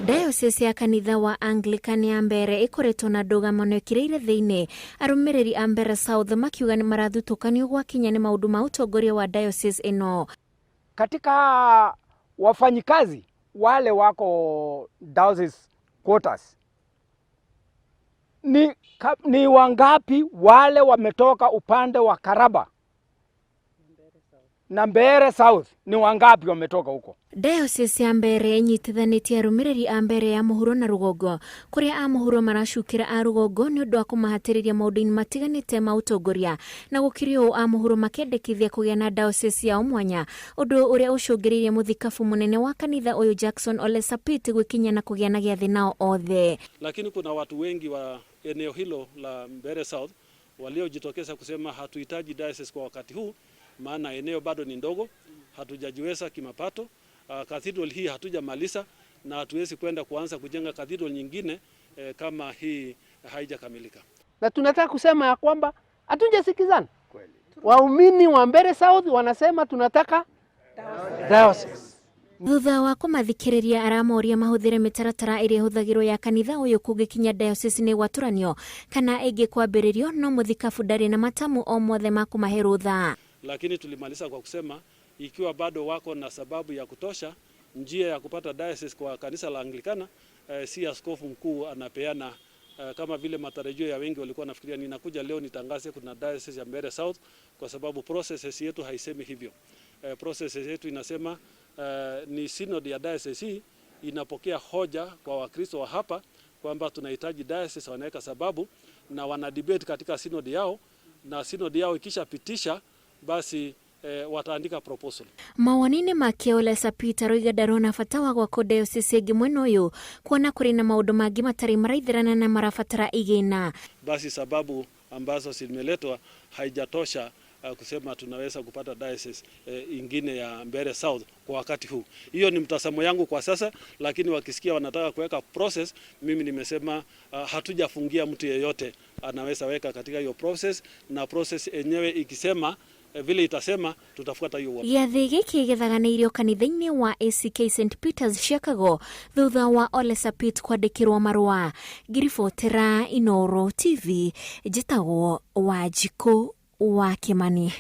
Diocese ya kanitha wa Anglican ya Mbeere ĩkoretwo na ndũgamano ĩkĩrĩire thĩinĩ, arũmĩrĩri a Mbeere South makiuga nĩ marathutũkanio gwakinya nĩ maũndũ ma ũtongoria wa diocese ĩno. Katika wafanyikazi wale wako diocese quarters ni wangapi wale wametoka upande wa Karaba na Mbeere South? Ni wangapi wametoka huko? Diocese ya Mbeere ĩnyitithanĩtie arũmĩrĩri a Mbeere ya mũhuro na rũgongo, kũrĩa a mũhuro maracukĩra a rũgongo nĩ ũndũ wa kũmahatĩrĩria maũndũ-inĩ matiganĩte ma ũtongoria, na gũkĩrĩ ũũ a mũhuro makendekithia kũgĩa na diocese yao mwanya, ũndũ ũrĩa ũcũngĩrĩirie mũthikabu mũnene wa kanitha ũyũ Jackson Ole Sapit gwĩkinyia na kũgĩa na gĩathĩ nao othe. Lakini kuna watu wengi wa eneo hilo la Mbeere South waliojitokeza kusema hatuhitaji diocese kwa wakati huu, maana eneo bado ni ndogo, hatujajiweza kimapato. Cathedral hii hatujamaliza na hatuwezi kwenda kuanza kujenga cathedral nyingine kama hii haijakamilika. Na tunataka kusema ya kwamba hatujasikizana. Waumini wa Mbeere South wanasema tunataka diocese. Thutha wa kũmathikĩrĩria, aramoria mahũthĩre mĩtaratara ĩrĩa ĩhũthagĩrwo ya kanitha ũyũ kũngĩkinya diocese nĩ gwatũranio kana ĩngĩ kwambĩrĩrio, no mũthikabu ndarĩ na matamu o mothe ma kũmahe rũtha. Lakini tulimaliza kwa kusema ikiwa bado wako na sababu ya kutosha, njia ya kupata diocese kwa kanisa la Anglikana si askofu mkuu anapeana kama vile matarajio ya wengi walikuwa nafikiria ninakuja leo nitangaze kuna diocese ya Mbeere South, kwa sababu processes yetu haisemi hivyo. Processes yetu inasema ni synod ya diocese hii inapokea hoja kwa Wakristo wa hapa kwamba tunahitaji diocese, wanaweka sababu na wana debate katika synod yao, na synod yao ikishapitisha basi wataandika proposal. Mawoni-inĩ make, Ole Sapit aroiga ndarona bata wa gwakwo diocese ĩngĩ mwena ũyũ, kuona kũrĩ na maũndũ mangĩ matarĩ maraithĩrana na marabatara igĩna. Basi sababu ambazo zimeletwa haijatosha kusema tunaweza kupata diocese ingine ya Mbeere South kwa wakati huu. Hiyo ni mtazamo yangu kwa sasa, lakini wakisikia wanataka kuweka process, mimi nimesema hatujafungia mtu yeyote, anaweza weka katika hiyo process, na process yenyewe ikisema vile itasema, tutafuata hiyo. Gĩathĩ gĩkĩ gĩthaganĩirio kanitha-inĩ wa ACK St Peters Chicago thutha wa Ole Sapit kwandĩkĩrwo marũa. Ngiribotera Inooro TV, njĩtagwo Wanjikũ wa Kĩmani.